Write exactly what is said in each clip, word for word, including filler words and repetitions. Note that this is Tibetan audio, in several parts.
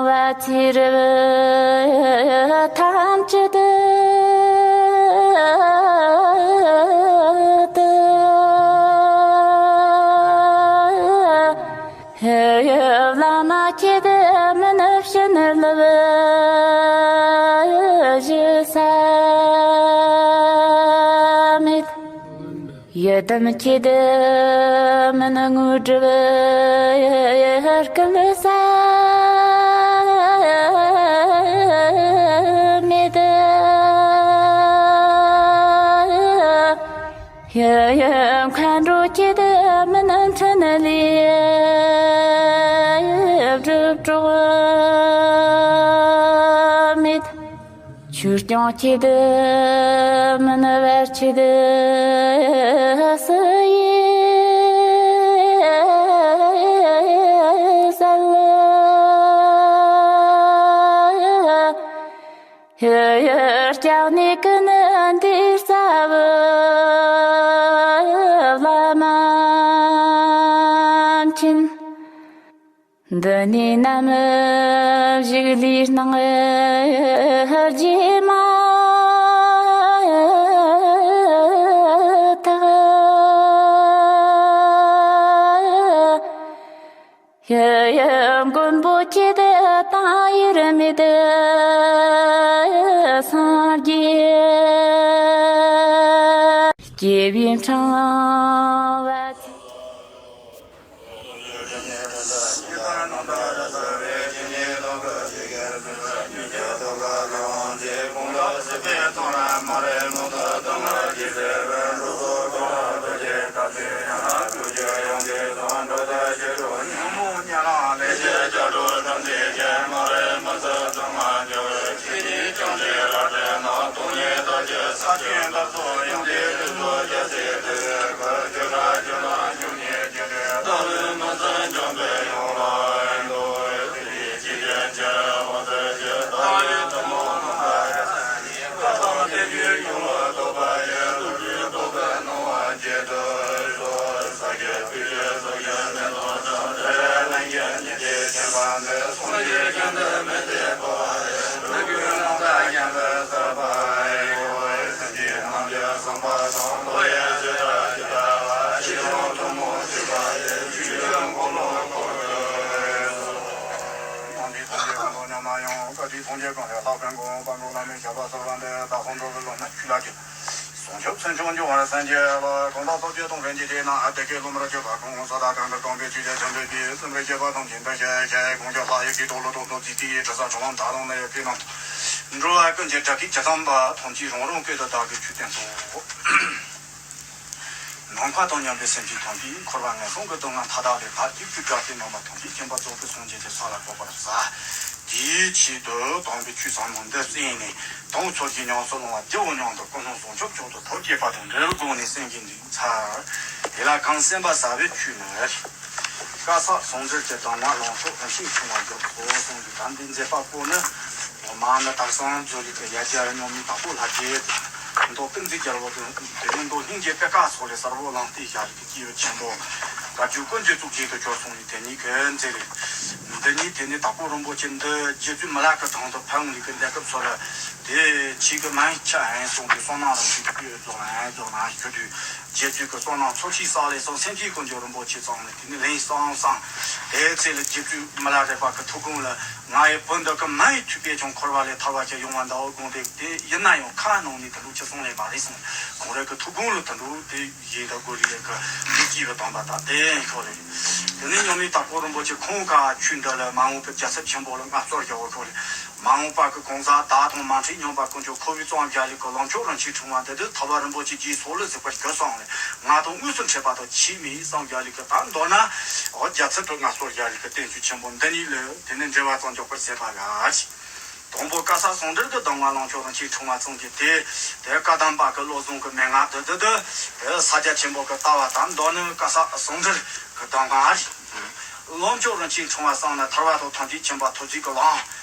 བ་ཚེ་རབས་ཐམས་ཅད་དུ། བླ་མ་ཁྱེད་མིན་ཕྱིན་ལབ་ཞུ་ས་མེད། ཡི་དམ་ཁྱེད་མིན་དངོས་གྲུབ་སྐལ་ས་མེད། ཡི་མཁའ་འགྲོ་ཁྱེད་མིན་འཕྲིན་ལས་སྒྲུབ་གྲོགས་མེད། ཆོས་སྐྱོང་ཁྱེད་མིན་བར་ཆད་སུ་ཡིས་སེལ། ཡི་ཡི་སྐྱབས་གནས་ཀུན་འདིར་རྩ་བའི་བླ་མ་མཁྱེན། འདི་ནས་ནམ་ཞིག་ལུས་སྣང་རྗེས་མ་ཐག་ཡི་ཡི་མགོན་པོ་ཁྱེད་དང་དབྱེར་མེད་སངས་རྒྱས་སྐྱེས་བུའི་འཕྲེང་བ། སྲུང་སྐྱོབ་མཚོན་ཆུང་འབྱུང་བར་སངས་རྒྱས་ལ། གང་དག་སྟོབས་བཅུ་སྟོང་རིན་ཆེན་ལྡན་ན། ཨ་ཏི་ཀའི་ལོ་མར་གྱུར་པ་ཁོང་། ས་དང་གང་དག་སྟོང་པའི་ཆོས་ཀྱི་ཆེན་པོའི་དེ། སེམས་ཀྱི་སྐྱེ་བ་ཐམས་ཅད་འདི་ཞེས་བྱ། གང་ཞིག་ལྷ་ཡི་གེ་དོག་ལོ་ཏོག་ཏོ་ཙི་ཙི་ཡི་དྲི་ཟ་ཁྲོམ་ལམ་མཐའ་ལམ་ནི་ཡི་གེ་རྣམས། འགྲོ་བ་ཀུན་གྱི་དགྲ་བགེགས་ཇི་ཙམ་པ་ཐམས་ཅད་རང་རང་སྐད་དུ་བདག་གིས་ཆོས་བསྟན་ཏོ། ནམ་མཁའ་དང་མཉམ་པའི་སེམས་ཅན་ཐམས་ཅད་འཁོར་བ་ངན་སོང་གི་སྡུག་བསྔལ་མཐའ་དག་ལས་ཐར། སྐྱེ་འཆི་དགའ་སྟོན་རྣམ་པ་ཐམས་ཅད་མཁྱེན་པ་རྫོགས་པའི་སངས་རྒྱས་ཀྱི་ས་ལ་འགོད་པར་བྱ། དེའི་ཆེད་དུ་དམ་པའི་ཆོས་ཟབ་མོ་འདི་གསན་ནས་དམ་ཚོགས་ཀྱི་ཉམས་སུ་བླང་བ་དེའི་ཉམས་སུ་ཀུན་སློང་བྱང་ཆུབ་མཆོག་ཏུ་ཐུགས་བསྐྱེད་པ་དང་འབྲེལ་དགོངས་ནས་གསན་གྱིན་འདུག་ཚར། དེ་ལ་གང་གསན་པ་ཟབ་པའི་ཆོས་ནི། བཀའ་ཟབ་ཟུང་འབྲེལ་གྱི་གདམས་ངག་ལམ་མཆོག་རིན་ཆེན་ཕྲེང་བ་བརྒྱུད་པ་གསུང་གི་དམ་པའི་མཛད་པ་པོ་ནི། མ་ཎི་དར་སང་མཛོད་རིག་གི་ཡ་གྱལ་ར་སྙིང་མའི་དྭགས་པོ་ལྷ་རྗེ། མདོ་ཏིང་འཛིན་རྒྱལ་པོ་དང་དེ་ནས་མདོ་སྙིང་རྗེ་པད་དཀར་སོགས་ལས་གསལ་བོ་ལམ་སྟེ་ཞལ་ལུང་གི་སྐྱེས་བུ་ཆེན་པོ་བཀའ་བརྒྱུད་ཀུན་གྱི་གཙུག་རྒྱན་དུ་གྱུར་སོང་བའི་དེ་ཉིད་ཀྱི་མཛད་རེད། འདི་ཉིད་དེ་ནས་དྭགས་པོ་རིན་པོ་ཆེ་འདི་རྗེ་བཙུན་མི་ལ་གི་དང་དུ་ཕན་ཡོན་གྱི་གནས་སྐབས་སུ་ལ་དེ་ཆོས་ཀྱི་མན་ཆད་ཨན་སོང་གི་བསོད་ནམས་རང་བཞིན་གྱི་རྫོགས་ཨན་རྫོགས་ན་ཞུ་དུས། རྗེ་བཙུན་གྱི་བསོད་ནམས་ཚོགས་ཤིག་བསགས་ལས་སོ་སེམས་ཅན་ཀུན་གྱི་རིན་པོ་ཆེ་ཚང་ནས་དེ་ནི་ལན་གསང་གསང་། དེའི་ཚེ་ལ་རྗེ་བཙུན་མི་ལ་རས་པ་གི་ཐུགས་དགོངས་ལ་ང་ཡི་བུ་འདི་གི་མ་ཡི་མཐུས་པས་ཀྱང་འཁོར་བ་ལས་ཐར་བ་ཞིག་ཡོང་བ་འདའོ་དགོངས་ཏེ། དེ་ཡིན་ན་ཡང་ཁ་ནང་ནས་དུ་འགྲོ་ཅི་གསུང་ལས་མ་རེད་གསུངས། ཁོང་རང་གི་ཐུགས་དགོངས་ལ་དུ་འགྲོ་དེ་ཡིན་ད་དགོས་རེད་གི་མི་སྐྱིད་པ་དམ་པ་དང་དེ་ཡིན་ཤོག་རེད། དེ་ནས་མཉམ་མེད་དྭགས་པོ་རིན་པོ་ཆེ་ཁོང་ཀ་ཆོས་འདི་ལ་མ་འོངས་པའི་རྒྱལ་ཚབ་ཆེན་པོ་ལ་མངའ་གསོལ་རྒྱག་འོ་ཤོག་རེད། མ་འོངས་པ་གི་གང་ཟག་བདག་དང་མ་འཕྲད་སྙམ་པ་ཀུན་ཀྱང་འཁོར་བའི་གཙང་རྒྱ་ལས་ཀྱི་ལམ་མཆོག་རིན་ཆེན་ཕྲེང་བ་འདི་དུ་ཐར་པ་རིན་པོ་ཆེ་རྗེས་སོགས་ལ་གཟིགས་པར་གྱུར་སོང་ལས། ང་དང་དངོས་སུ་འཕྲད་པ་དང་ཆེས་མེད་གཙང་རྒྱ་ལས་ཀྱི་ད་མདོར་ན་འོ་རྒྱལ་ཚབ་ཏུ་མངའ་གསོལ་རྒྱ་ལས་ཀྱི་བསྟན་བཅོས་ཆེན་པོ་འདི་ཉིད་ལས་དེ་ནས་འགྲེལ་བ་ཙམ་མགྱོགས་པར་བྱས་པ་ལ། དང་པོ་བཀའ་ཟབ་ཟུང་འབྲེལ་གྱི་གདམས་ངག་ལམ་མཆོག་རིན་ཆེན་ཕྲེང་བ་ཙམ་གྱི་དེ་དེ་བཀའ་གདམས་པ་གི་བློ་བཟང་གི་མན་ངག་འདི་འདི་འདི་དེ་ས་སྐྱ་ཆེན་པོ་གི་ལྟ་བ་དང་མདོར་ན་བཀའ་ཟབ་ཟུང་འབྲེལ་གྱི་གདམས་ངག་རེད། ལམ་མཆོག་རིན་ཆེན་ཕྲེང་བ་གསུངས་ན་ཐར་པ་དང་ཐམས་ཅད་མཁྱེན་པ་ཐུགས་རྗེ་གི་ལམ།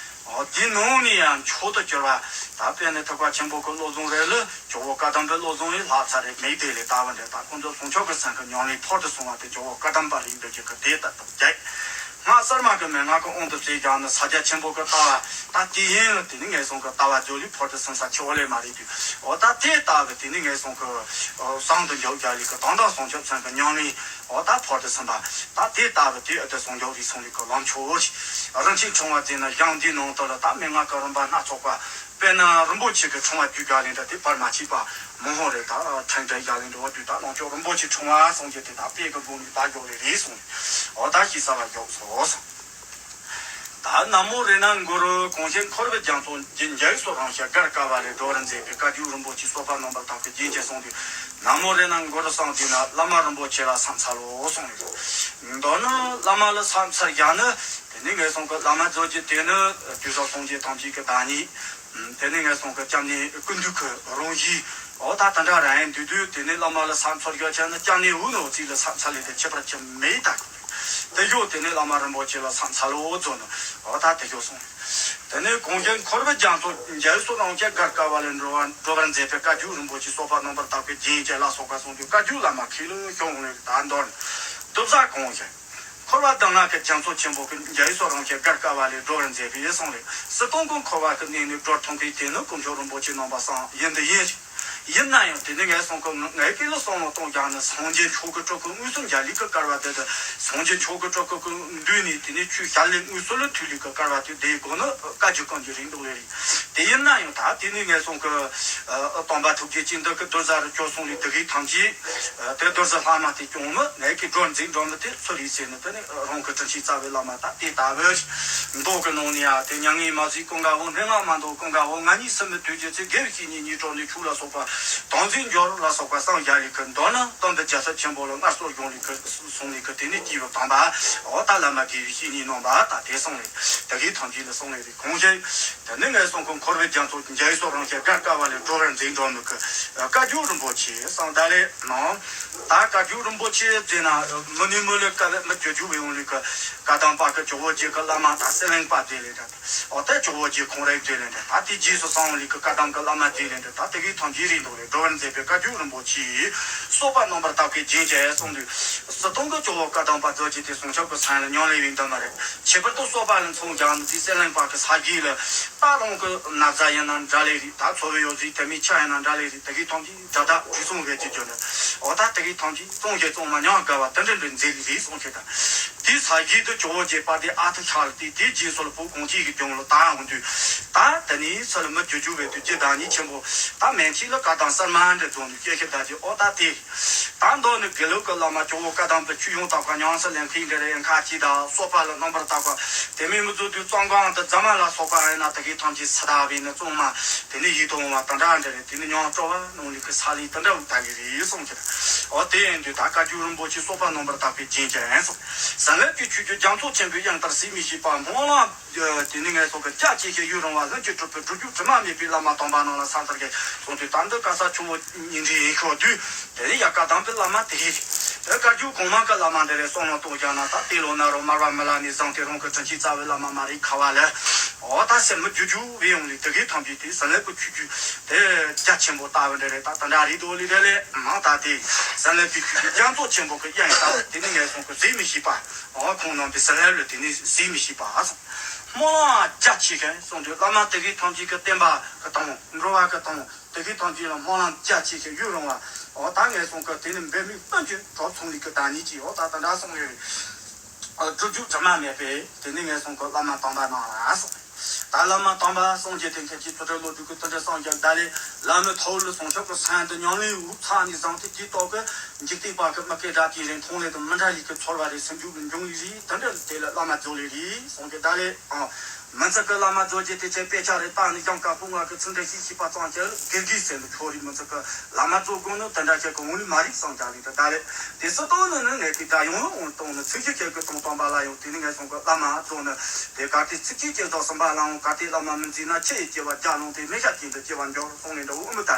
འོ་དེའི་ནང་ནས་ཡང་མཆོག་ཏུ་གྱུར་པ་ད་དཔེར་ན་ཐེག་པ་ཆེན་པོ་གི་བློ་བཟང་རེད་ལ་ཇོ་བོ་བཀའ་གདམས་པའི་བློ་བཟང་ཡི་ལྷག་ཚར་རེད་མེད་དེ་ལས་ལྟ་བུ་འདྲ་ད་ཁོང་ཚོ་ཟུང་ཆོག་གི་སེམས་ཀྱི་ཉམས་ལེན་ཕོར་དུ་སོང་བ་དེ་ཇོ་བོ་བཀའ་གདམས་པ་ལས་འདོད་ཀྱི་གི་དེ་ལྟ་བུ་རྒྱ། ང་གསར་མ་གི་མན་ངག་གི་དབང་དུ་བྱས་ཀྱང་ནི་ས་སྐྱ་ཆེན་པོ་གི་ལྟ་བ་ད་དེ་ཡིན་ལ། དེ་ནི་ངན་སོང་གི་ལྟ་བ་ཛོ་ལི་ཕོར་དུ་སིམ་ས་ཆེ་བོ་ལས་མ་རེད་དུས། འོ་ད་དེ་ལྟ་བུ་དེ་ནི་ངན་སོང་གི་བསང་དུ་འཇོག་རྒྱ་ལི་གི་དང་དང་སྲུང་སྐྱོབ་ཚན་གི་ཉང་ལི། འོ་ད་ཕོར་དུ་སིམ་པ་ད་དེ་ལྟ་བུ་དེ་ཨ་དུ་སྲུང་སྐྱོབ་རིགས་སོང་ལི་གི་ལམ་ཆོ་རི་རིན་ཆེན་ཕྲེང་བ་དེ་ནི་ཡང་འདི་ནང་དུ་ལ་ད་མན་ངག་གི་རིམ་པ་སྣ་ཚོགས་པ། དཔེར་ན་རིན་པོ་ཆེ་གི་ཕྲེང་བ་བརྒྱུད་རྒྱ་ལི་འདྲ་དེ་བར་མ་ཆད་པ་མང་ཧོ་རེད། ད་ཕྲེང་བརྒྱད་རྒྱ་ལི་འདྲ་བ་དུས་ད་ལོངས་སྤྱོད་རིན་པོ་ཆེ་ཕྲེང་བ་སོང་རྒྱ་དེ་ད་དཔེ་གི་སྒོ་ནས་ད་འཇོག་ལི་རེད་སོང་ལི། འོ་ད་ཤི་ས་བ་འཇོག་སོང་། ད་ན་མོ་རེ་ན་གུ་རུ། གོང་ཞིང་འཁོར་བའི་རྒྱ་མཚོ་འཇིག་འཇལ་སོགས་རང་ཞལ་གར་དཀའ་བ་ལས་སྒྲོལ་བར་མཛད་པའི་བཀའ་བརྒྱུད་རིན་པོ་ཆེ་སོགས་པ་རྣམ་པར་དག་པའི་རྒྱན་ཅན་གསུངས་ཏེ། ན་མོ་རེ་ན་གུ་རུ་གསུངས་ཏེ་ན་བླ་མ་རིན་པོ་ཆེ་ལ་ཕྱག་འཚལ་ལོ་གསུངས་ཡོད། མདོར་ན་བླ་མ་ལ་ཕྱག་འཚལ་བཞག་ནི། དེ་ནི་ངན་སོང་གི་བླ་མ་རྫོགས་ཀྱི་དེ་ནི་དུས་སོགས་སངས་རྒྱས་ཐམས་ཅད་ཀྱི་བདག་ཉིད། དེ་ནི་ངན་སོང་གི་སྐྱབས་གནས་ཀུན་འདུས་ཀྱི་རང་བཞིན། འོ་ད་དེ་འདྲ་རང་ཡིན་དུས་དུས་དེ་ནི་བླ་མ་ལ་ཕྱག་འཚལ་བཞག་བྱས་ན་སྐྱབས་གནས་འོ་ནོ་ཚིག་ལ་ཕྱག་འཚལ་ལས་དེ་ཁྱད་པར་ཅི་མེད་ད། དེ་ཡོད་དེ་ནི་བླ་མ་རིན་པོ་ཆེ་ལ་ཕྱག་འཚལ་ལོ་རྫོགས་ནི། འོ་ད་དེ་ཡོད་སོང་། དེ་ནི་གོང་ཞིང་འཁོར་བའི་རྒྱ་མཚོ་འཇིག་འཇལ་སོགས་རང་ཞལ་གར་དཀའ་བ་ལས་སྒྲོལ་བར་སྒྲོལ་བར་མཛད་པའི་བཀའ་བརྒྱུད་རིན་པོ་ཆེ་སོགས་པ་རྣམ་པར་དག་པའི་རྒྱན་ཅན་ལ་སོགས་པ་གསུངས་ཏེ་བཀའ་བརྒྱུད་བླ་མ་མཁས་ལ་ཤོང་ལས་ད་མདོར་ན། བསྡུ་བྱ་གོང་ཞིང་འཁོར་བ་སྡུག་བསྔལ་གྱི་རྒྱ་མཚོ་ཆེན་པོ་གི་འཇིག་སོགས་རང་ཞལ་གར་དཀའ་བ་ལས་སྒྲོལ་བར་མཛད་པའི་གསུང་ལས། སྲིད་དོན་གྱི་འཁོར་བ་གི་གནས་ནས་སྒྲོལ་ཐུབ་མཁན་དེ་ནི་དཀོན་མཆོག་རིན་པོ་ཆེ་རྣམ་པ་གསུམ་ཡིན་དུ་ཡིན། ཡིན་ན་ཡང་དེ་ནི་ངན་སོང་གི་ངའི་སྐད་ལ་བསམ་བློ་གཏོང་རྒྱག་ནི་སངས་རྒྱས་མཆོག་གི་སྤྲུལ་སྐུ་དངོས་སུ་འཇའ་ལུས་ཀྱི་སྐལ་བ་དེ་དང་། སངས་རྒྱས་མཆོག་གི་སྤྲུལ་སྐུ་མདུན་ནས་དེ་ནི་ཆོས་བཤད་ལས་དངོས་སུ་ལ་ཐོས་ལས་ཀྱི་སྐལ་བ་དེ་དེའི་སྒོ་ནི་བཀའ་བརྒྱུད་གང་གི་རིང་དུ་ལས་རེད། དེ་ཡིན་ན་ཡང་ད་དེ་ནི་ངན་སོང་གི་ཨ་སྟོན་པ་ཐུགས་རྗེ་ཅན་འདི་གི་གདུལ་བྱ་རུ་གྱུར་སོང་ལས་དེ་གའི་ཐམས་ཅད་ཨ་དེ་གདུལ་བྱ་ལྷག་མ་དེ་སྐྱོང་མི་ངའི་གི་སྒྲོལ་འཛིན་སྒྲོལ་མི་དེ་སུ་རེད་ཟེར་ནི་དེ་ནི་རང་གི་དྲིན་ཆེན་རྩ་བའི་བླ་མ་ད་དེ་ལྟ་བུ་མདོ་གི་ནང་ནས་ཡང་དེ་མྱ་ངན་མ་བཟོད་ཀུན་དགའ་བོ། སྙན་ངག་མ་འདོད་ཀུན་དགའ་བོ། ང་གཉིས་སུ་མི་སྡོད་རྒྱུ་ཚེ། དགེ་བའི་བཤེས་གཉེན་ཉིད་གྲོགས་ནས་ཆོས་ལ་སོགས་པ་དོན་འཛིན་འགྱུར་ལ་སོགས་པ་གསུངས་བཞག་ལས་ཀི། མདོར་ན་སྟོན་པའི་རྒྱལ་ཚབ་ཆེན་པོ་ལ་སྔར་སྲོལ་གཞུང་ལས་ཀི་གསུང་ལས་ཀི་དེ་ནི་སྐྱེས་བུ་དམ་པ་འོ་ད་བླ་མ་དགེ་བའི་བཤེས་གཉེན་རྣམ་པ་ད་དེ་གསུང་ལས་དེ་གའི་ཐམས་ཅད་ལ་གསུང་ལས་རེད། གོང་ཞིང་དེ་ནི་ངན་སོང་གི་འཁོར་བའི་རྒྱ་མཚོ་འཇིག་སོགས་རང་ཞལ་གར་དཀའ་བ་ལས་སྒྲོལ་བར་མཛད་སྒྲོལ་མི་ཀི་བཀའ་བརྒྱུད་རིན་པོ་ཆེ་གསུང་ད་ལས་ནང་ད་བཀའ་བརྒྱུད་རིན་པོ་ཆེ་ཟེར་ན་མི་ནུས་མི་ལས་བཀའ་མི་བརྒྱུད་རྒྱུ་བའི་ཡོང་ལས་ཀི་བཀའ་གདམས་པ་གི་ཇོ་བོ་རྗེ་གི་བླ་མ་ད་གསེར་གླིང་པ་དེ་ལས་ད། འོ་ད་ཇོ་བོ་རྗེ་ཁོང་རང་དེ་ལས་འདྲ་ད་དེ་རྗེས་སུ་གསང་ལས་ཀི་བཀའ་གདམས་ཀྱི་བླ་མ་དེ་ལས་འདྲ་ད་དེ་གའི་ཐམས་ཅད་རིང་དུ་ལས་སྒྲོལ་བར་མཛད་པའི་བཀའ་བརྒྱུད་རིན་པོ་ཆེ་སོགས་པ་རྣམ་པར་དག་པའི་རྒྱན་ཅན་གསུངས་དུས། སྲིད་དོན་གྱི་ཇོ་བོ་བཀའ་གདམས་པ་རྫོགས་ཀྱི་དེ་སྲུང་སྐྱོབ་ཀྱི་མཚན་ལ་མྱང་ལས་བའི་འདུན་མ་རེད། ཁྱད་པར་དུ་སོགས་པ་ལ་མཚོན་ཀྱང་ནི་དེ་གསེར་གླིང་པ་གི་ས་གཞི་ལ་ད་རང་གི་ན་བཟའ་ཡིན་ན་འདྲ་ལས་རེད། ད་འཚོ་བའི་ཡོ་བྱད་དེ་མིན་ཆ་ཡིན་ན་འདྲ་ལས་རེད། དེ་གའི་ཐམས་ཅད་དགྲ་དག་རིགས་གསུམ་བས་ཀྱི་རྒྱུ་ནི། འོ་ད་དེ་གའི་ཐམས་ཅད་བཙོང་ཞིང་བཙོང་མ་ཉམས་དགའ་བ་དེ་འདྲ་འདྲ་མཛད་ལི་རེད་གསུངས་ཁྱེད་དང་། དེའི་ས་གཞི་དུ་ཇོ་བོ་རྗེ་དཔལ་ལྡན་ཨ་ཏི་ཤ་ལ་དེ་དེའི་རྗེས་སུ་ལ་བོད་གངས་ཅན་གྱི་ལྗོངས་ལ་དར་འོང་དུས། ད་དེ་ནས་ཚུར་ལ་མི་བརྒྱུད་རྒྱུ་བས་དུས་རྒྱུ་བདག་ཉིད་ཆེན་པོ་ད་མན་ཆད་ལ་བཀའ་གདམས་གསར་མ་འདྲ་རྫོགས་ནས་སྐད་ཆ་བདག་རྗེ་ཨོ་ད་དེ། ད་མདོ་ནི་དགེ་ལུགས་ཀྱི་བླ་མ་ཇོ་བོ་བཀའ་གདམས་པའི་ཆོས་ཡང་དག་པ་ཉམས་སུ་ལེན་མཁན་འདྲ་རེད། ཁ་ཅིག་དང་སོགས་པ་ལ་རྣམ་པར་དག་པ། དེ་མིན་མི་བཟོ་དུས་གཙང་ཁང་དུ་རྫ་མ་ལ་སོགས་པ་ཡིན་ན་དེ་གའི་ཐམས་ཅད་སུ་དག་པས་ནི་གཙང་མ་དེ་ནི་ཡིད་དུ་འོང་བ་དེ་འདྲ་འདྲ་རེད། དེ་ནི་ཉམས་སྤྲོ་བ་ནང་ལས་ཀི་ས་ལས་དེ་འདྲ་བུ་ད་གི་རེད་གསུངས་ཀྱི། འོ་དེ་ཡིན་དུས་ད་བཀའ་བརྒྱུད་རིན་པོ་ཆེ་སོགས་པ་རྣམ་པར་དག་པའི་རྒྱན་ཅན་གསུངས། ཟིལ་གནོན་གྱི་ཆོས་བརྒྱུད་རྒྱ་མཚོ་ཆེན་པོའི་དབྱིངས་ལྟར་ཟད་མི་ཤེས་པ། སྨོན་ལམ་དེ་ནི་ངན་སོང་གི་རྒྱ་ཆེ་ཞིང་ཡུན་རིང་བ་ལྷུན་གྱིས་གྲུབ་པའི་སྒྲུབ་བརྒྱུད་དྲི་མ་མེད་པའི་བླ་མ་དམ་པ་རྣམས་ལ་ཕྱག་འཚལ་གྱིས་གསུངས་དུས། ད་འདི་བཀའ་ས་ཆུ་བོ་ཉིན་རེ་ཡིན་ཤོག་དུས། དེ་ནི་ཡ་བཀའ་གདམས་པའི་བླ་མ་དེ་རེད། དེ་བཀའ་བརྒྱུད་གོང་མ་གི་བླ་མ་འདི་རེད། སོང་ནང་གཏོང་རྒྱག་ན་ད་ལྟའི་ལོ་ན་རོ་མར་བ་མི་ལ་ནས་བཟུང་སྟེ་རང་གི་དྲིན་ཆེན་རྩ་བའི་བླ་མ་མ་རེད་ཁ་བ་ལ། འོ་ད་སེམས་མི་རྒྱུ་རྒྱུ་བས་ཡོང་ལས་དེ་གའི་ཐམས་ཅད་དེ་ཟིལ་གནོན་གྱི་ཆོས་བརྒྱུད་དེ་རྒྱ་ཆེན་པོ་ལྟ་བུ་འདི་རེད། ད་དེ་འདྲ་རེད་དོ་ལི་རེད་ལས་མང་ད་དེ་ཟིལ་གནོན་གྱི་ཆོས་བརྒྱུད་རྒྱ་མཚོ་ཆེན་པོ་གི་དབྱངས་ལྟ་བུ་དེ་ནི་ངན་སོང་གི་ཟད་མི་ཤེས་པ། འོ་ཁོང་རྣམས་དེ་ཟིལ་གནོན་ལ་དེ་ནི་ཟད་མི་ཤེས་པ་ཨ་སོང་། སྨོན་ལམ་རྒྱ་ཆེ་ཞིང་གསུངས་དུས་བླ་མ་དེ་གའི་ཐམས་ཅད་ཀྱི་བསྟན་པ་གི་དང་འགྲོ་བ་གི་དང་། དེ་གའི་ཐམས་ཅད་ལ་སྨོན་ལམ་རྒྱ་ཆེ་ཞིང་ཡུན་རིང་བ། འོ་ད་ངན་སོང་གི་དེ་ནི་འབད་མེད་དཔུང་གིས་གྲོགས་ཚོང་ལས་ཀྱི་བདག་ཉིད་ཀྱིས་འོ་ད་ད་འདྲ་གསུངས་ཡོད། སྒྲུབ་བརྒྱུད་དྲི་མ་མེད་པའི་དེ་ནི་ངན་སོང་གི་བླ་མ་དམ་པ་རྣམས་ལ་གསུངས། ད་བླ་མ་དམ་པ་སངས་རྒྱས་དེ་མཁན་གྱི་ཚུལ་ཁྲིམས་བློ་གྲོས་ཀྱི་དོན་དེ་སངས་རྒྱས་ད་ལས་བླ་མའི་ཐུགས་ལ་སྲུང་སྐྱོབ་ཀྱི་མཚན་དུ་ཉམས་ལེན་འུ་ཚ་ནས་བཟང་སྟེ་དེའི་ཐོག་གི་འཇིག་རྟེན་པ་གི་མི་སྐད་སྒྲ་དེ་རིང་མཐོང་ལས་དང་མི་འདྲ་ཡི་གི་ཚོར་བ་རེ་སེམས་རྒྱུད་ལ་འབྱུང་ལས་རེད། དེ་འདྲ་དེ་ལ་བླ་མ་རྫོགས་ལས་རེད་གསུངས་ཀྱི་ད་ལས་ཨང་། མི་ཚེ་གི་བླ་མ་རྫོགས་རྗེས་དེ་ཚེ་དཔེ་ཆ་རེ་བཏང་ནས་ཡང་བཀའ་པོད་ལྔ་གི་ཚིག་འགྲེལ་ཞིག་ཤེས་པ་ཙམ་གྱིས་དགེ་རྒན་ཟེར་ནས་ཁྱོད་རིགས་མི་ཚེ་གི་བླ་མ་རྫོགས་དགོས་ནི་དེ་འདྲ་ཅིག་གི་འོང་ནི་མ་རེད་བསམ་རྒྱག་ལེ་དེ་ད་ལས་དེ་སྲིད་དོན་ནི་ནི་ངས་ཀྱི་དགྲ་ཡང་འོང་གཏོང་ནི་ཚིག་གཞི་ཁྱེད་ཀྱི་དང་སྟོན་པ་ལ་ཡང་དེ་ནི་ངན་སོང་གི་བླ་མ་རྫོགས་ནི་དེ་ག་དེ་ཚིག་གཅིག་གྱེར་དང་གསུམ་པ་ལའང་ག་དེ་བླ་མ་མི་འཛིན་ན་ཆུ་ཡི་སྐྱེ་བ་བརྒྱ་ལོངས་ཏེ་མེ་ཤ་ཅན་དུ་སྐྱེ་བ་འགྱུར་གསུངས་ནས་འདྲ་བོ་ཨུ་མི་ད་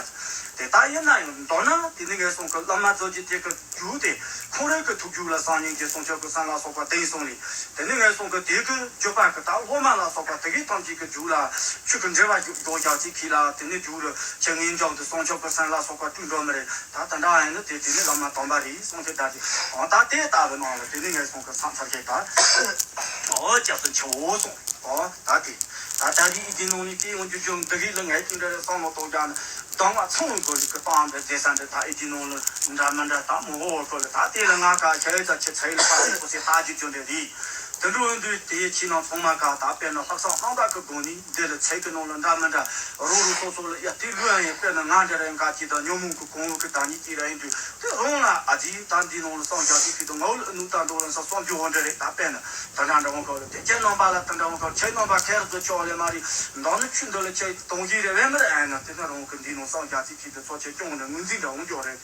དེ་ད་ཡིན་ན་ཡང་མདོར་ན་དེ་ནི་ངན་སོང་གི་བླ་མ་རྫོགས་རྗེས་དེ་གི་རྒྱུ་དེ་ཁོང་རང་གི་ཐུགས་རྒྱུད་ལ་སང་ཉིན་གྱི་སྲུང་སྐྱོབ་ཀྱི་སེམས་ལ་སོགས་པ་དེང་སོང་ནས་དེ་ནི་ངན་སོང་གི་དེ་གི་བརྒྱུད་པ་གི་ད་སློབ་མ་ལ་སོགས་ དེ་གའི་ཐམས་ཅད་ཀྱི་རྒྱུད་ལ་ཆོས་ཀྱི་འབྲེལ་བ་རྒྱུ་རྒྱུ་རྒྱག་ཅིག་གིས་ལ་དེ་ནི་རྒྱུད་ལ་ཆེ་ངེས་འཇོག་ཏུ་སྲུང་སྐྱོབ་པའི་སེམས་ལ་སོགས་པ་སྤྲུལ་འགྲོ་མི་རེད། ད་དེ་འདྲ་ཡིན་ན་དེ་དེ་ནི་བླ་མ་དམ་པ་རེད་གསུངས་ཏེ་ད་དེ་འོ་ད་དེ་ལྟ་བུ་ནང་ལ་དེ་ནི་ངས་སོང་གི་སང་ཚར་གེ་ད་འོ་སྐྱབས་སུ་མཆིའོ་གསུངས། འོ་ད་དེ་ད་ད་དེ་ཨི་དེ་ནང་ནས་དེ་ཡོང་རྒྱུ་རྒྱུ་འདི་རིགས་ལ་ངས་དེ་འདྲ་རེད་བསམ་མ་གཏོགས་ཀྱང་གདམས་ངག་ཚང་བའི་སྒོ་ལས་ཀྱི་སྤང་འདི་བསྡད་ས་འདི་ད་ཨི་དེ་ནང་ལ་འདྲ་མི་འདྲ་ད་མི་འོ་བོ་ལ་ད་དེ་ལ་ང་ག་ཤ་ཡོད་ཙམ་ཆེ་ཚ་ཡི་ལ་པ་རེད་པོ་ཟེར་ལྟ་རྒྱུ་རྒྱུ་འདྲ་རེད། དེ་འདྲ་འོན་དུས་དེའི་ཕྱི་ནང་ཚང་མ་ག་ད་དཔེར་ན་ལྷག་བསམ་རྣམ་དག་གི་སྒོ་ནས་འདི་ལ་ཚིག་གི་ནང་ལ་འདྲ་མི་འདྲ་རོ་རོ་སོ་སོ་ལ་ཡ་དེ་ལུས་ཡང་ཡིན་དཔེར་ན་ང་འདྲ་ར་ཡིན་ག་ཅིག་དང་ཉོན་མོངས་ཀྱི་གོང་བུ་གི་བདག་ཉིད་ཅིག་ར་ཡིན་དུས་དེ་རང་ལ་ཨ་ཙི་ད་འདི་ནང་ལ་སངས་རྒྱས་ཅིག་གི་དང་ངའོ་ལ་ཨ་ནུ་ད་འགྲོ་རང་ས་སོང་རྒྱུ་འོ་འདྲ་རེད། ད་དཔེར་ན་དེ་འདྲ་འདྲ་འོང་ག་ལ་དེ་ཁྱེད་རྣམ་པ་ལ་དེ་འདྲ་འོང་ག་ཁྱེད་རྣམ་པ་ཁེར་དུ་ཆོག་ལས་མ་རེད། མདང་ནི་ཆུ་འདི་ལ་ཁྱེད་དོང་གི་རེ་བས་མི་རེད། ཨ་ན་དེ་ནི་རང་གི་འདི་ནང་སངས་རྒྱས་ཅིག་གི་དེ་ཚོ་ཆེ་སྐྱོང་ནས་ངོས་འཛིན་འདྲ་འོང་རྒྱུ་རེད།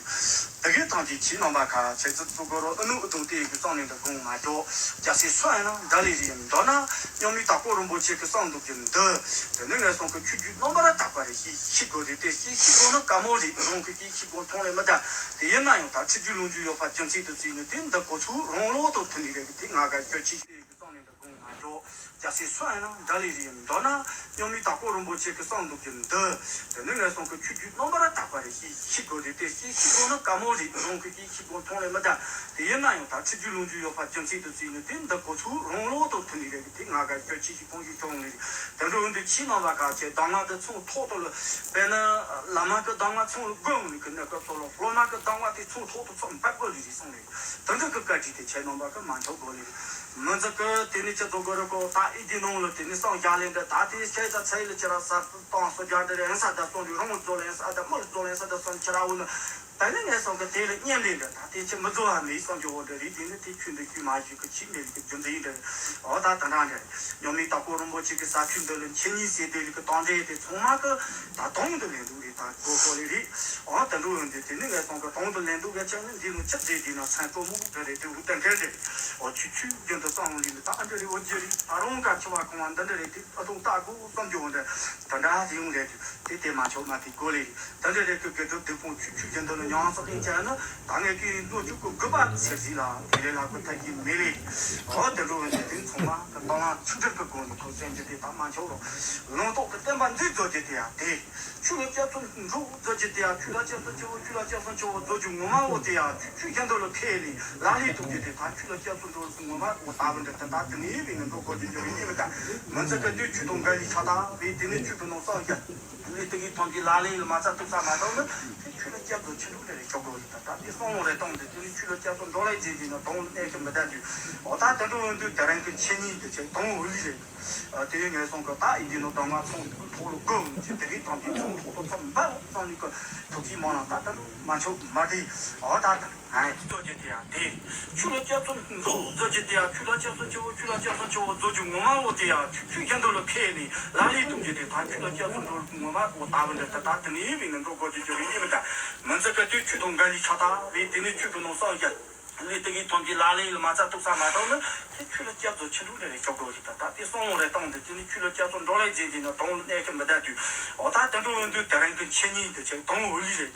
དེ་གའི་ཐམས་ཅད་ཕྱི་ནང་པ་ཁ་ཆེ་ཚུལ་ཚུལ་གོ་རོ་ཨ་ནུ་ཨུ་དུང་དེ་ཡི་གི་གསང་ནས་འདི་དགོངས་མ་ཆོག་སྐྱ་སེར་སུ་ཨ་ན་འདྲ་ལས་རིགས་མདོར་ན་མཉམ་མེད་དྭགས་པོ་རིན་པོ་ཆེ་གི་གསང་འདུག་གི་འདི། དེ་ནི་ངས་སོང་གི་ཆོས་བརྒྱུད་རྣམ་པར་དག་པ་རེད། ཤེས་ཤེས་དགོས་རེད། དེ་ཤེས་ཤེས་དགོས་ན་དཀའ་མོ་རེད། རང་གི་ཤེས་ཤེས་དགོས་མཐོང་ལས་མི་འདའ། དེ་ཡིན་ན་ཡང་ད་ཁྲིད་རྒྱུ་ལུང་རྒྱུ་ཡོད་པ་རྒྱུ་མཚན་དུ་བརྩིས་ནས་དེ་འདི་གོ་ཚུལ་རང་ལོག་ཏུ་མཐུན་ནི་རེད། དེ་ང་ག་སྐྱོ་ཆེ་ཤེས་གི་གསང་ནས་འདི་དགོངས་མ་འགྲོ། སྐྱ་སེར་སུ་ཨ་ན་འདྲ་ལས་རིགས་མདོར་ན་མཉམ་མེད་དྭགས་པོ་རིན་པོ་ཆེ་གི་གསང་འདུག་གི་འདི། དེ་ནི་ངས་སོང་གི་ཆོས་བརྒྱུད་རྣམ་པར་དག་པ་རེད། ཤེས་ཤེས་དགོས་རེད། དེ་ཤེས་ཤེས་དགོས་ན་དཀའ་མོ་རེད། རང་གི་ཤེས་ཤེས་དགོས་མཐོང་ལས་མི་འདའ། དེ་ཡིན་ན་ཡང་ད་ཁྲིད་རྒྱུ་ལུང་རྒྱུ་ཡོད་པ་རྒྱུ་མཚན་དུ་བརྩིས་ནས་དེ་འདི་གོ་ཚུལ་རང་ལོག་ཏུ་མཐུན་ནི་རེད། དེ་ང་ག་སྐྱོ་ཆེ་ཤེས་ཕོངས་ཤེས་ཆུང་ནི་རེད། དེ་འདྲ་འོན་ཏེ་ཕྱི་ནང་བ་ག་ཆེ་གདམས་ངག་དེ་ཚོང་ཐོག་ཏུ་ལ་དཔེར་ན་བླ་མ་གི་གདམས་ངག་ཚོང་ལ་དགོས་འོང་ནི་གི་གནས་སྐབས་སོགས་ལ་སློབ་མ་གི་གདམས་ངག་དེ་ཚོང་ཐོག་ཏུ་ཚོང་འབབ་དགོས་ལི་རེད་གསུངས་ནས། དེ་འདྲ་གི་བཀའ་དྲིན་དེ་ཁྱེད་རྣམ་པ་གི་མ་འཆོག་དགོས་ལེ། མི་ཚེ་གི་དེ་ནི་ཁྱེད་ཚོ་གི་རེ་གོ་ད་ཨི་དེ་ནང་ལ་དེ་ནི་སངས་རྒྱས་ལེན་འདྲ་ད་དེ་ཁྱེད་ཚ་ཚ་ཡི་ལ་ཁྱེད་ར་ས་སྟོང་སོ་རྒྱ་འདི་རེ་ཨེན་ས་ད་སྟོང་རི་རོང་རྫོགས་ལེན་ས་ད་མི་རྫོགས་ལེན་ས་ད་སོང་ཁྱེད་ར་འུ་ན་ད་ནི་ངས་སོང་གི་དེ་ལ་གཉེན་ལེན་འདྲ་ད་དེ་ཁྱེད་མི་རྫོགས་བ་མེད་སོང་རྒྱུ་འོ་འདྲ་རེད། དེ་ནི་དེ་ཁྱོད་འདི་ཁྱོད་མ་ཞུ་གི་ཁྱིམ་ནས་གི་རྒྱུ་འདི་ཡིན་འདྲ་འོ་ད་ད་འདྲ་འདྲ་རེད། ཉོ་མི་ད་ཀོ་རིན་པོ་ཆེ་གི་ས་ཁུལ་འདི་ལ་མཁྱེན་ཉིན་ཟེར་དེ་ལ་གི་དང་འདྲ་དེ་ཚང་མ་གི་ད་དང་དུ་ལེན་འདུག་རེད། ད་གོ་གོ་ལེ་རེད། འོ་དེ་འགྲོ་ཡོང་དུས་དེ་ནི་ངས་སོང་གི་དང་དུ་ལེན་འདུག་ག་ཆ་ནི་འདི་ནི་ཆི་ཟེར་དེ་ན་མཚན་སྤྲོ་མོ་འདྲ་རེད། དེ་འུ་ཏན་ཏན་རེད། འོ་ཆུ་ཆུ་རྒྱུན་དུ་གསང་འོང་ལི་ནི་ད་འདྲ་རེད། འོ་རྒྱུ་རེད། ད་རུང་ག་ཆུ་བ་གང་བ་འདི་འདྲ་རེད། དེ་ཨ་ཐུང་ལྟ་དགོས་བསམ་རྒྱུ་འོ་འདྲ་ད་འདྲ་དེ་ཡོང་རེད། དེ་དེ་མ་ཆོག་མ་དེ་གོ་ལེ་རེད། ད་འདྲ་རེད། གི་དགེ་སྒྲུབ་སྡིག་སྤོང་ཆུ་ཆུ་རྒྱུན་དུ་ལ་ཉང་སག་ཡིན་ཅག་ན་ད་ངས་ཀྱི་ལོ་རྒྱུས་ཀྱི་དགུ་པ་ཟེར་ཟིན་ལ་དེ་ལས་ལྷག་པའི་ཐབས་ཀྱིས་མེད་ལེ། འོ་དེ་འགྲོ་བའི་འདི་དེ་ཚང་མ་གི་དང་བླངས་ཆུ་འབྲུར་གི་སྒོ་ནས་ཁོ་སེམས་ཀྱི་དེ་དག་མ་འཆོར་རོ། ལུང་རྟོགས་ཀྱི་བསྟན་པ་འཛིན་རྫོགས་ཀྱི་དེ་ཡང་དེ། ཆོས་ལ་སྐྱབས་སུ་འགྲོ་རྫོགས་ཀྱི་དེ་ཡང་ཆོས་ལ་སྐྱབས་སུ་མཆིའོ། ཆོས་ལ་སྐྱབས་སུ་མཆིའོ་རྫོགས་ཀྱི་ངོ་མ་འོ་དེ་ཡང་ཆོས་ཆོས་བཞིན་དུ་ལ་ཁས་ལེན་ལག་ལེན་ཐུགས་ཀྱི་དེ་དག་ཆོས་ལ་སྐྱབས་སུ་འགྲོ་ངོ་མ་འོ་ལྟ་བུ་འདི་དེ་དག་དེ་ནས་བས་ནས་འགྲོ་དགོས་ཀྱི་འགྱུར་བའི་ཉེས་པ་དང་མི་ཚེ་གི་དུས་ཆོས་དང་འགལ་བའི་ཆ་དག་བས་དེ་ནས་ཆོས་ཀྱི་ནང་སངས་རྒྱས། ལས་དེ་གའི་ཐོག་གི་ལག་ལེན་ལ་མ་ཚ་ཐུག་ས་མ་གཏོགས་ནི་དེ་ཆོས་ལ་སྐྱབས་སུ་མཆི་འགྲོ་ལས་རེ་ཆོག་གོ་ཡིན། ད་ད་དེ་གསང་བ་རེ་བཏང་དེ་དེ་ནི་ཆོས་ལ་སྐྱབས་སུ་འགྲོ་ལས་རྗེས་ཀྱི་ནི་དོང་ལ་གནས་ཀྱི་མི་ལྟ་དུས་འོ་ད་དེ་འགྲོ་འོན་དུས་དེ་རིང་གི་མཁྱེན་ཉིན་དེ་ཆེ་དོང་འོ་ལི་རེད། དེ་ཡི་ངན་སོང་གི་ད་ཡིན་དུས་ནི་དོང་ང་ཚོང་ཐོག་ལ་བསྒོམ་ཅི་དེ་གའི་ཐོག་གི་ཚོང་ཐོག་ཏུ་ཚོང་འབབ་ཚོང་ནི་གི་ཐུགས་ཀྱི་མ་ལ་ད་དེ་འགྲོ་མ་ཆོག་མ་དེ་འོ་ད་དེ། རྫོགས་ཀྱི་དེ་ཡང་དེ། ཆོས་ལ་སྐྱབས་སུ་འགྲོ་རྫོགས་ཀྱི་དེ་ཡང་ཆོས་ལ་སྐྱབས་སུ་མཆིའོ། ཆོས་ལ་སྐྱབས་སུ་མཆིའོ་རྫོགས་ཀྱི་ངོ་མ་འོ་དེ་ཡང་ཆོས་ཆོས་བཞིན་དུ་ལ་ཁས་ལེན་ལག་ལེན་ཐུགས་ཀྱི་དེ་དག་ཆོས་ལ་སྐྱབས་སུ་འགྲོ་ངོ་མ་འོ་ལྟ་བུ་འདི་ལྟ་ལྟ་དེ་ནས་བས་ནས་འགྲོ་དགོས་ཀྱི་འགྱུར་བའི་ཉེས་པ་དང་མི་ཚེ་ག་དུས་ཆོས་དང་འགལ་བའི་ཆ་དག་བས་དེ་ནས་ཆོས་ཀྱི་ནང་སངས་རྒྱས། ལས་དེ་གའི་ཐོག་གི་ལག་ལེན་ལ་མ་ཚ་ཐུག་ས་མ་གཏོགས་ནི་དེ་ཆོས་ལ་སྐྱབས་སུ་མཆི་འགྲོ་ལས་རེ་ཆོག་གོ་ཞིག་ད་ད་དེ་གསང་བ་རེ་བཏང་དེ་དེ་ནི་ཆོས་ལ་སྐྱབས་སུ་འགྲོ་ལས་རྗེས་ཀྱི་ནི་དོང་ལ་གནས་ཀྱི་མི་ལྟ་དུས་འོ་ད་དེ་འགྲོ་འོན་དུས་དེ་རིང་གི་མཁྱེན་ཉིན་དེ་ཆེ་དོང་འོ་ལི་རེད།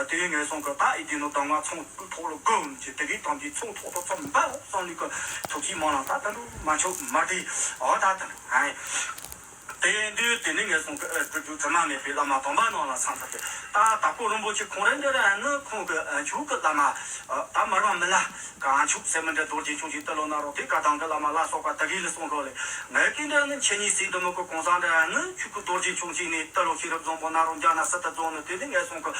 དེ་ཡི་ངན་སོང་གི་ད་ཡི་དེ་ནི་དང་བ་ཚོང་ཐོག་ལ་བསྒོམ་ཅི་དེ་གའི་ཐམས་ཅད་ཚོང་ཐོག་ཏུ་ཚོང་འབབ་སོང་ནི་གི་ཐུགས་ཀྱི་མ་ལ་ད་ད་འགྲོ་མ་ཆོག་མ་དེ་འོ་ད་ད་ཨ། དེ་ཡིན་དུས་དེ་ནི་ངན་སོང་གི་ཨ་སྒྲུབ་རྒྱུ་དྲི་མ་མེད་པའི་བླ་མ་དམ་པ་རྣམས་ལ་སངས་ཚར་ཏེ། ད་དྭགས་པོ་རིན་པོ་ཆེ་ཁོང་རང་འདི་ར་ནི་ཁོང་གི་ཨ་མཆོག་གི་བླ་མ་ཨ་ད་མར་བ་མི་ལ་གང་མཆོག་སེ་མི་འདྲ་རྡོ་རྗེ་འཆང་ཆེན་ཏི་ལོ་ན་རོ་དེ་བཀའ་ཐང་གི་བླ་མ་ལ་སོགས་པ་དེ་གའི་ལ་གསུང་རོགས་ལས། ངའི་སྐད་འདྲ་ནི་མཁྱེན་ཉིད་སྲིད་འདི་མོ་གི་གོང་ས་འདྲ་ནི་ཆོས་ཀྱི་རྡོ་རྗེ་འཆང་ཆེན་ནས་ཏི་ལོ་ཤེས་རབ་བཟང་པོ་ན་རོ་འཇག་ན་སི་ཏི་རྫོང་ནི་དེ་ནི་ངན་སོང་གི་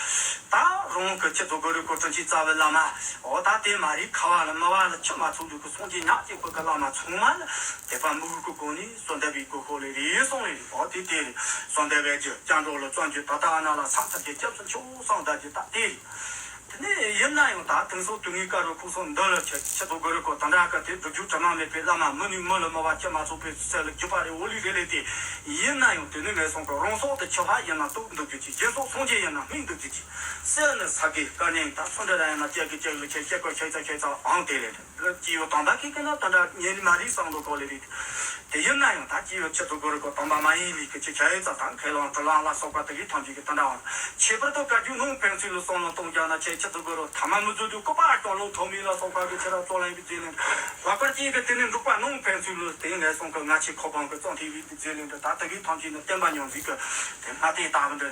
ད་རང་གི་ཁྱི་རྫོགས་གི་རུ་ཁོ་དྲིན་ཆེན་རྩ་བའི་བླ་མ་འོ་ད་དེ་མ་རིག་ཁ་བ་ལ་མི་བ་ལ་ཆུ་མ་ཚུགས་འདུག་གི་སངས་རྒྱས་ཉག་གཅིག་པོ་གི་བླ་མ་ཚང་མ་ལ་དད་པ་མོས་གུས་ཀྱི་སྒོ་ནས་གསོལ་འདེབས་པའི་དགོས་མཁོ་ལས་རེད་གསུངས་རེད། འོ་དེ་དེ་རེད། གསོལ་འདེབས་པའི་རྒྱུ་སྐྱབས་འགྲོ་ལ་བརྩོན་རྒྱུ་ད་ལྟ་ཨ་ན་ལ་སངས་ཚར་གྱི་སྐྱབས་སུ་མཆིའོ་གསུངས་ད་རྒྱུ་ད་དེ་རེད། དེ་ནས་ཡིན་ན་ཡང་ད་དེང་སང་དུས་ངན་བཀའ་རུ་ཁུག་སོང་འདི་ལ་ཆེ་ཆེ་དོ་གོ་རུ་ཁོ་ད་འདྲ་ཀ་དེ་སྒྲུབ་རྒྱུ་དྲི་མ་མེད་པའི་བླ་མ་མི་ནུས་མི་ལ་མི་བ་ཁྱི་མ་ཚོགས་པའི་སྲས་ལ་རྒྱུད་པ་རེ་འོ་ལི་རེ་ལས་དེ་ཡིན་ན་ཡང་དེ་ནི་ངན་སོང་གི་རང་སྲོག་དེ་ཁྱི་ཕག་ཡིན་ན་གཏུབ་འདུག་རྒྱུ་ཅིག་རྒྱུ་སྲོག་སངས་རྒྱས་ཡིན་ན་སྨིན་འདུག་རྒྱུ་ཅིག་སྲས་ནི་ས་དགེ་བཀའ་གཉན་ད་སུ་འདྲ་ར་ཡིན་ན་སྐྱེ་གི་སྐྱེ་གི་ཆེ་སྐྱེ་གི་ཆེ་ཚ་ཆེ་ཚ་ཨང་དེ་ལས། སྐྱེས་བུ་དམ་པ་ཁྱེད་ཀྱི་ན་དེ་འདྲ་ཉན་མ་རིག་བསམ་བློ་གོ་ལེ་རིག་དེ་ཡིན་ན་ཡང་ད་སྐྱེས་བུ་ཁྱེད་ཚོ་གོ་རེ་གོ་དམ་པ་མ་ཡིན་ལིག་གི་ཆེ་ཆ་ཡོད་ཙང་ད་མཁས་དབང་གྲུབ་ལམ་ལ་སོགས་པ་དེ་གའི་ཐམས་ཅད་ཀྱི་དེ་འདྲ་བ་ཁྱད་པར་དུ་བཀའ་བརྒྱུད་ནང་ཕན་ཚུན་ལ་བསམ་བློ་གཏོང་རྒྱག་ན་ཆེ་ཁྱེད་ཚོ་གོ་རེ་ཐ་མ་མི་བཟོ་དུས་སྐུ་པར་སྐྱོང་ལུང་ཐོག་མི་ལ་སོགས་པ་གི་ཆེ་ར་གཙོ་ལེན་གྱི་རྗེས་ནས་ ལྷག་པར་ཅན་གྱི་དེ་ནས་འབྲུག་པ་ནང་ཕན་ཚུན་ལ་དེ་ངན་སོང་གི་སྔ་ཕྱི་ཁོ་པང་གི་གཙང་ཐིག་ལེ་འདི་ད་དེ་གའི་ཐམས་ཅད་ནི་བསྟན་པ་མྱོང་ཚིག་གི་དེ་སྔ་ལྟས་ལྟ་གི་འདི་